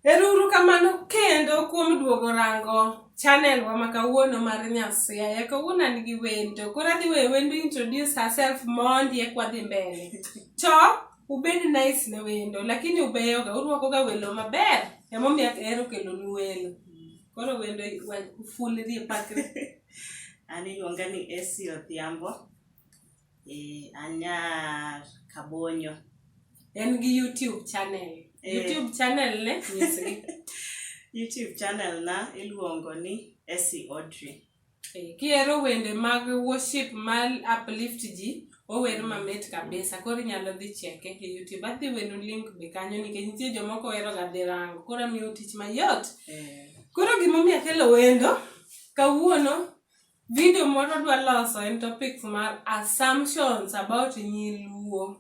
Ero uru kamano kendo kuom duogo rango channel wa ma kawuono mar Nyasiaya. Kawuono an gi wendo. Koro adhi weyo wendo introduce herself mondi eka wadhi mbele. To ubed nice ne wendo, lakini ubeyoga, urwakoga welo maber. Emomiyo ahero kelonu welo. Koro wendo fulri pakri. An iluonga ni Essie Odhiambo. Eh, an nyar Kabonyo. En gi YouTube channel. Eh. YouTube channel ne nyisgi. YouTube channel na iluongo ni Essie Audrey. Eh, Kihero wende mag worship ma uplift ji, ower mamit kabisa. Koro inyalo dhi cheke e YouTube. Adhi wenu link be kanyo nikech nitie jomoko ohero ga dhi rango. Koro amiyou tich mayot. Eh, Koro gimomiyo akelo wendo, kawuono video moro dwa loso en topic mar assumptions about nyiluo.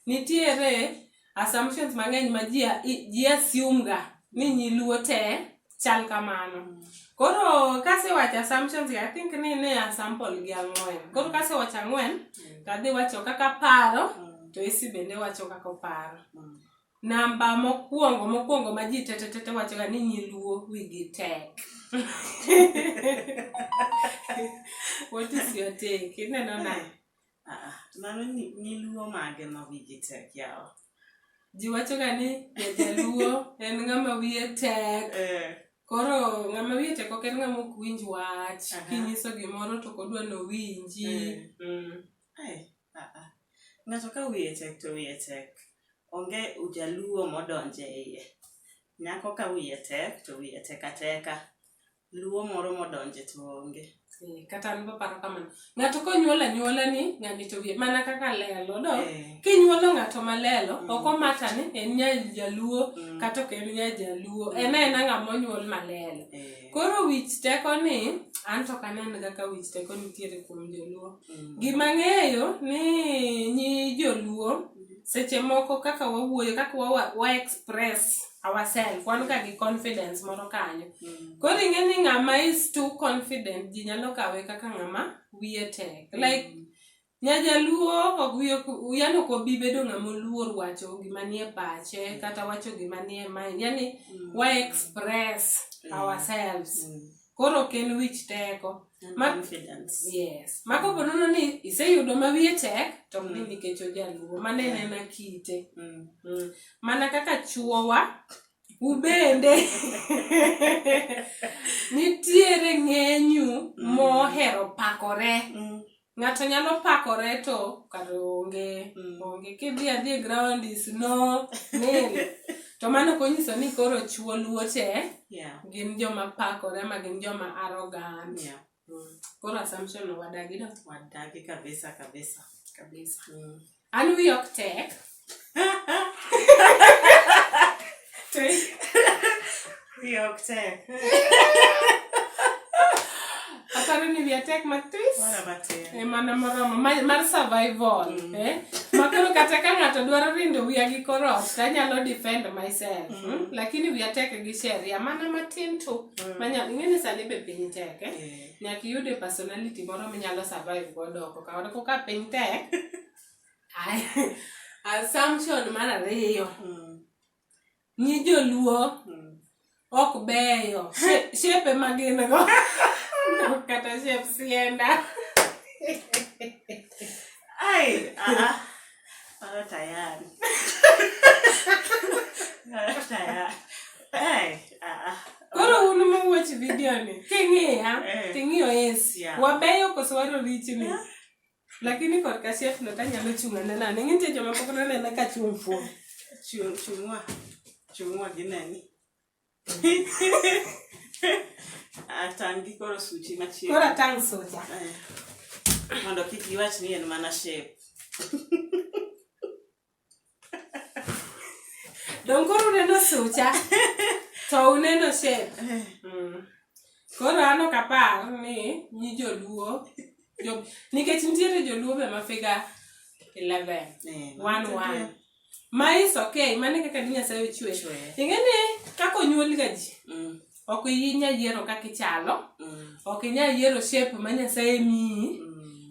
Nitiere assumptions mang'eny ma ji assume ga ni nyiluo te chal kamano. Koro kasewacho assumptions gi, I think ni ne a sample gi ang'wen. Koro kasewacho ang'wen, to adhi wacho kaka aparo, to Essie bende wacho kaka oparo. Namba mokwongo mokwongo ma ji tete tete wacho ga ni nyiluo wigi tek. What is your take? Ineno nade? Ah, ah, mano nyiluo mage ma wigi tek yawa. Ji wacho ga ni jaluo en ng'ama wiye tek. Eh, Koro ng'ama wiye tek ok en ng'ama ok winj wach. Aha. Kinyiso gimoro to ok odwa nowinji. Eh. Ai, ah, ah. Ng'ato ka wiye tek to wiye tek. Onge ujaluo modonje iye. Nyako ka wiye tek to wiye tek ateka. Luo moro modonje to onge. Eh, kata an baparo kamano. Ng'ato konyuolo anyuola ni ng'ani to wiye mana kaka lelo do. Eh, Kinyuolo ng'ato malelo, ok omata ni en nya jaluo kata ok en nya jaluo. En aena ng'ama onyuol malelo. eh, Koro wich teko ni, an to ok anen ga ka wich teko nitiere kuom joluo. Gima ang'eyo ni nyi joluo seche moko kaka wawuoyo, kaka wa express ourselves, wan ga gi confidence moro kanyo. Koro ing'e ni ng'ama is too confident, ji nyalo kawe kaka ng'ama wiye tek. Like, nyajaluo ok wiye ok, yani ok obi bedo ng'ama oluor wacho gima nie pache, kata wacho gima nie mind. Yani, wa express ourselves. Koro ok en wich teko. And confidence. Yes. Ma kopo nono ni iseyudo ma wiye tek, to ok ni nikech ojaluo. Mano en ena kite. Mana kaka chuowa, ubende nitiere ng'enyu mohero pakore. Ng'ato nyalo pakore to kar onge, onge. Kidhi adhi e ground is no nil. To mano ok onyiso ni koro chuo luo te gin joma pakore ma gin joma arrogant. Koro assumption no wadagi do. Wadagi kabisa kabisa. Kabisa. An wiya ok tek. Wiya ok tek. Aparo ni wiya tek matis. Mana matin. E mana moromo mar survival. Eh? Ma koro kata ka ng'ato dwaro rindo wiya gi kor ot, to anyalo defend myself. Lakini wiya tek gi sheria mana matin to. Manya, ing'e ni sani be piny tek. Eh? Eh. Nyaka iyude personality moro minyalo survive godo oko. Ka oko ka piny tek. Ai, assumption mar ariyo. Nyi joluo ok beyo. Shape ma gin go. Kata shape sienda. Ai, ah, ah. Mano tayari. Mano tayari. Ai, ah, ah. Koro un ma watch video ni, king'iya, Eh. ting'iyo Essie. Yeah. Wabeyo koso warorichni? Lakini korka shape no tanyalo chung' anena. Ing'e nitie joma pok nonena ka chung' fuo. Chung' chung'wa. Chung'wa gineni. Atang' gi koro suchi machiegni. Koro atang' sucha. Eh. Mondo kik giwach ni en mana shape. Dong' koro uneno sucha to uneno shape. Koro an ok apar ni nyi joluo nikech nitiere joluo be ma figure 11. Eh, 1 1. Ma is okay, mano e kaka ni Nyasaye ochwe. Ochwe. Ing'e ni kaka onyuol ga ji. Ok inyal yiero kaka ichalo. Ok inyal yiero shape ma Nyasaye miyi.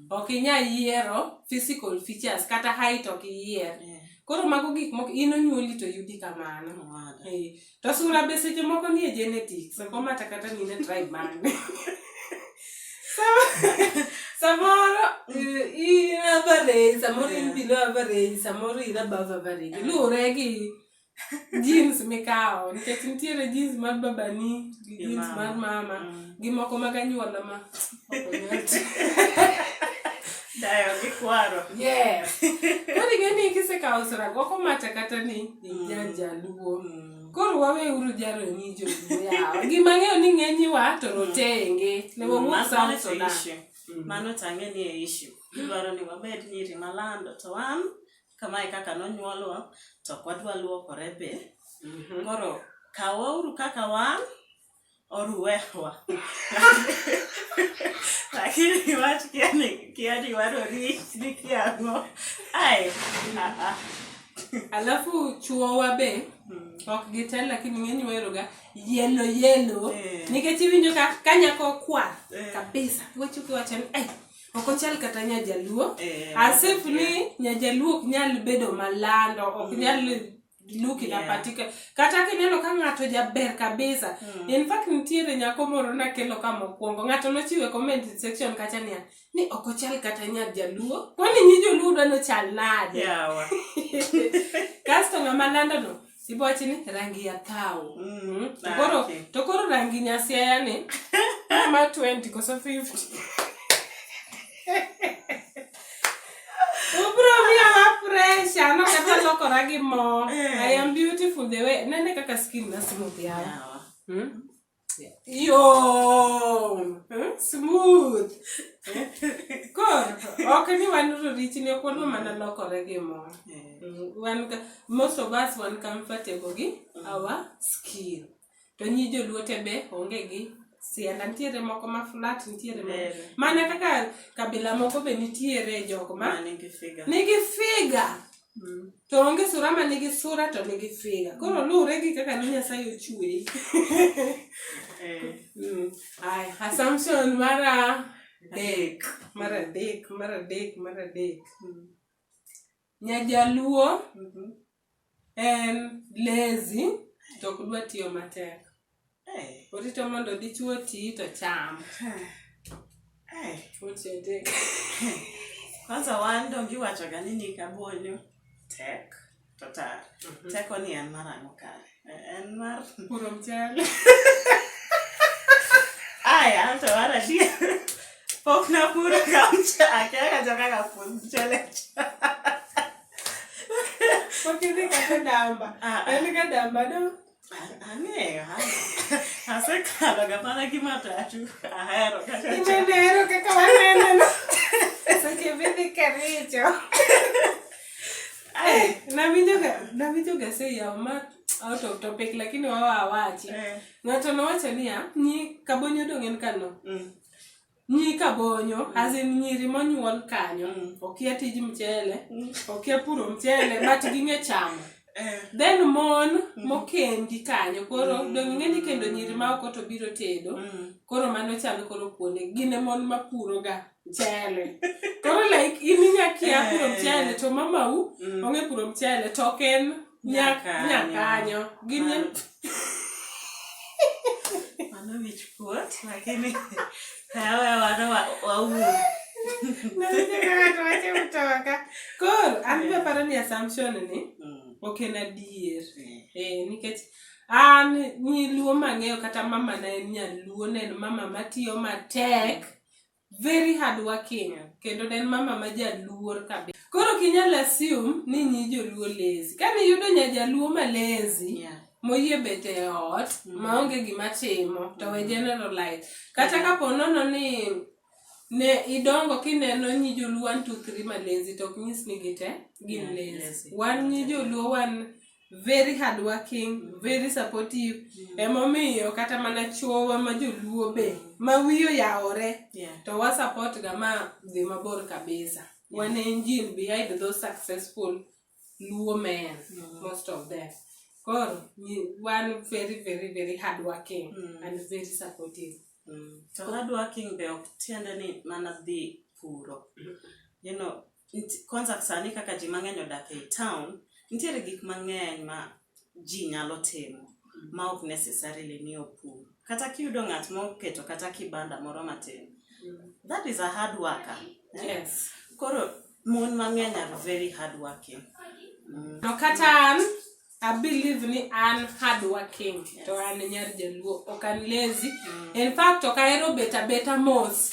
Ok inyal yiero physical features kata height ok iyier. Koro mago gik moko in onyuoli to yudi kamano. Owada. Eh, to sura be seche moko nie genetics, ok omata kata ni in e tribe mane. Samoro in average, samoro in below average, samoro in above average. Luwore gi genes mikawo, nikech nitiere genes mar babani gi Gi genes mama. mar mama, gi moko mag anyuola ma ok onyal tiyo. Dayo gi kwaro. Yes. Koro ing'e ni kisekawo sura ok omata kata ni ijajaluo. Koro waweuru jaro nyi joluo yawa. Gima ang'eyo ni ng'enywa to rotenge. Ne wawuok Mano South to Sudan. issue. Mano to ang'e ni e issue. Gidwaro ni wabed nyiri malando to wan kamae kaka nonyuolwa to ok wadwa luokore be. Koro kawauru kaka wan or uwewa. Lakini wach kia ni warori ni kia ang'o. Ai, ah, ah. Alafu chuowa be ok gitel lakini ng'eny waheroga yellow yellow. Nikech iwinjo ka nyako kwar kabisa. Iwacho kiwacho ni ai ok ochal kata nyajaluo. As if ni nyajaluo ok nyal bedo malando, ok nyal look in a particular kata kineno ka ng'ato jaber kabisa. In fact nitiere nyako moro nakelo ka mokwongo ng'ato nochiwo e comment section kacha niya ni ok ochal kata nyajaluo kwani nyi joluo dwa nochal nade. Yawa. Kasto ng'ama lando no ibowacho ni rangi ya thau. To koro Okay. to koro rangi nyasiaya ni ma 20 koso 50. Ubro miyowa pressure no kata lokora gi mo. I am beautiful the way nene kaka skin na smooth yawa. Yawa. Yom. Smooth. Koro ok ni wan rorichni ok wadwa mana lokore gi mo. Wan most of us wan comfortable gi our skin. To nyi joluo te be onge gi sianda nitiere moko ma flat nitiere ma mana kaka kabila moko be nitiere jok ma nigi figa. Nigi figa. To onge sura ma nigi sura to nigi figa. Koro luwre gi kaka ne Nyasaye ochweyi. Aya, assumption mar adek. Mar adek, mar adek, mar adek. Nyajaluo en lazy to ok dwa tiyo matek. Orito mondo dichuo ti to cham. What's your take? Kwanza wan donge iwachoga ni nyikabonyo tek to tar. Teko ni en mar ang'o kare? En mar puro mchele. Aya, anto mar adier. Pok napuro ga mchele. Akia kata kaka pur mchele cha. Pok idhi kata damba. En ga damba no. Ang'eyo. Asekalo ga mana gi matatu. Ahero kata cha. Inenero kaka wanene no. Seche midhi Kericho. Nawinjo ga seyawo ma out of topic lakini wawa awachi. Ng'ato nowacho niya, nyi kabonyo dong' en kano. Nyi kabonyo, as in nyiri monyuol kanyo, okia tij mchele, okia puro mchele, but ging'e chamo. Then mon mokendi kanyo, koro dong' ing'e ni kendo nyiri ma oko to biro tedo, koro mano chalo koro kuonde, gin e mon mapuro ga mchele. Koro like in inya kia puro mchele, to mamau ong'e puro mchele, to ok en nyakanyo. Gin Mano wich kuot, lakini wewe waum. Nawinjo ka ng'ato wacho mtoka. Koro an be aparo ni assumption ni ok en adier. Nikech an nyi luo mang'eyo kata mama na en nyaluo, ne en mama matiyo matek, very hard working, kendo ne en mama ma jaluor kabisa. Koro ok inyal assume ni nyi joluo lazy. Kane iyudo nyajaluo ma lazy, moyie bet e ot, maonge gima timo, to we generalize. Kata kapo nono ni ne idongo kineno nyi joluo 1 2 3 ma lazy, to ok nyis ni gite gin lazy. Wan nyi joluo wan very hard working, very supportive. Emomiyo kata mana chuowa ma joluo be ma wiye oyawore to wa support ga ma dhi mabor kabisa. Wan engine behind those successful Luo men, most of them. Koro wan very very very hard working and very supportive. To hard working be ok tiende ni mana dhi puro. You know, kwanza sani kaka ji mang'eny odak ei town, Nitiere gik mang'eny ma ji nyalo timo ma ok necessarily ni opur. Kata kiyudo ng'at moketo kata kibanda moro matin, that is a hard worker. Eh? Yes. Koro mon mang'eny are very hard working. No kata an I believe ni an hard working to an nyar jaluo ok an lazy. In fact ok ahero bet abeta mos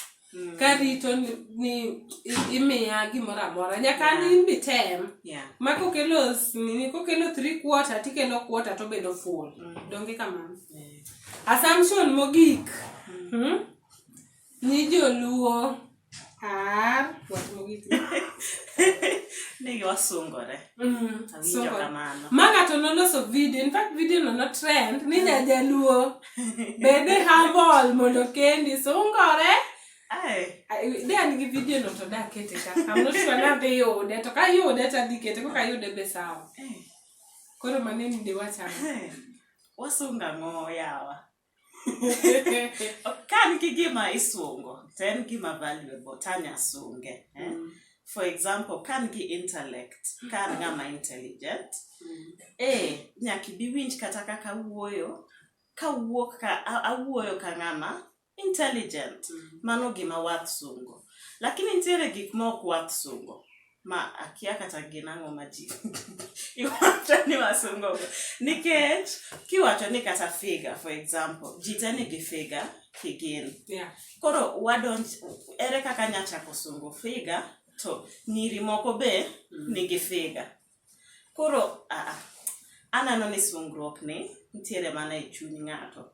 karito ni imiya gimoro amora. Nyaka an in be tem. Yeah. Ma kokelo nini kokelo 3/4 tikelo quarter to bedo full. Donge kamano? Yeah. Assumption mogik. Ni joluo are wach mogik. Ni wasungore. Awinjo kamano. Ma ng'ato noloso video, in fact video no no trend ni nyajaluo bede humble mondo kendi sungore. Ai. De an gi video no to da kete ka. I'm not sure nadhi yude to ka yude to adhi kete koka yude be sawa. Koro mano en diwach ang'o? Wasungo ang'o yawa? Ka an gi gima isungo to en gima valuable to anya sunge. Eh? For example, ka an gi intellect, ka an ng'ama intelligent, nyaka ibi winj kata kaka awuoyo, kawuok ka awuoyo ka ng'ama intelligent. Mano gima worth sungo. Lakini nitiere gik ma ok worth sungo. Ma akia kata gin ang'o ma ji iwacho ni wasungo go. Nikech kiwacho ni kata figure, for example, ji te nigi figure kigin. Yeah. Koro wadonj, ere kaka anya chako sungo figure to nyiri moko be nigi figure. Koro aneno ni sungruok ni nitiere mana e chuny ng'ato.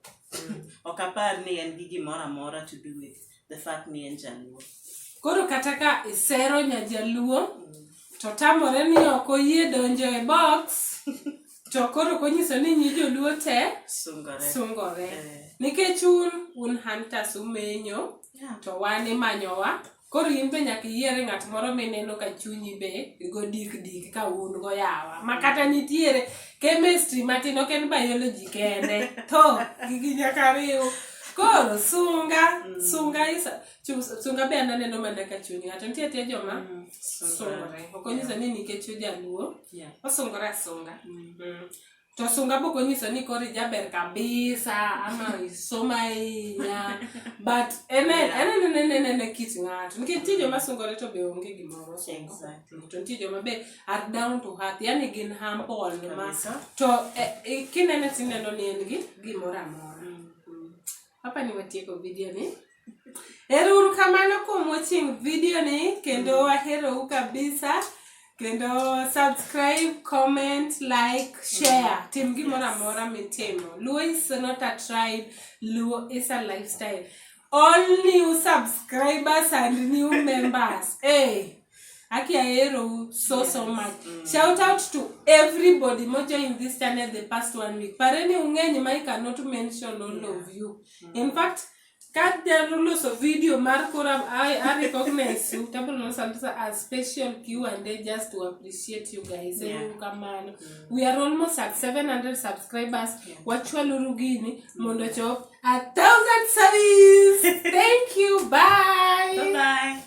Ok apar ni en gi gimoro amora to do with the fact ni en jaluo. Koro kata ka isero nyajaluo to tamore ni ok oyie donjo e box to koro konyiso ni nyi joluo te Sungore. sungore. Nikech un hunters umenyo to wan imanyowa. Koro in be nyaka iyiere ng'at moro mineno ka chunyi be go dik dik ka un go yawa. Ma kata nitiere chemistry matin ok en biology kende. To gigi nyaka riw. Koro sunga, sunga is sunga be an aneno mana ka chuny ng'ato. Nitie atia joma sungore. Ok onyiso ni nikech ojaluo, osungore asunga. To sunga be ok onyiso ni koro ijaber kabisa ama isomo ahinya. But en en kit ng'ato. Nikech nitie joma sungore to be onge gimoro sungo. Exactly. To nitie joma be are down to earth, yani gin humble ma to kinene tineno ni en gi gimoro amora. Hapa ni watieko video ni. Ero uru kamano kuom watching video ni kendo waherou kabisa. Kendo subscribe, comment, like, share. Tim gimoro amora mitimo. Luo is not a tribe. Luo is a lifestyle. All new subscribers and new members. Hey, Aki ahero so so much. Shout out to everybody mo join this channel the past 1 week. Pare ni ung'eny ma I cannot mention all of you. In fact, ka dwaro loso video mar koro I recognize you, tabiro loso a special Q&A just to appreciate you guys. Kamano. We are almost at 700 subscribers. Wachwaluru gini mondo chop 1,000 subs. Thank you. Bye. Bye bye.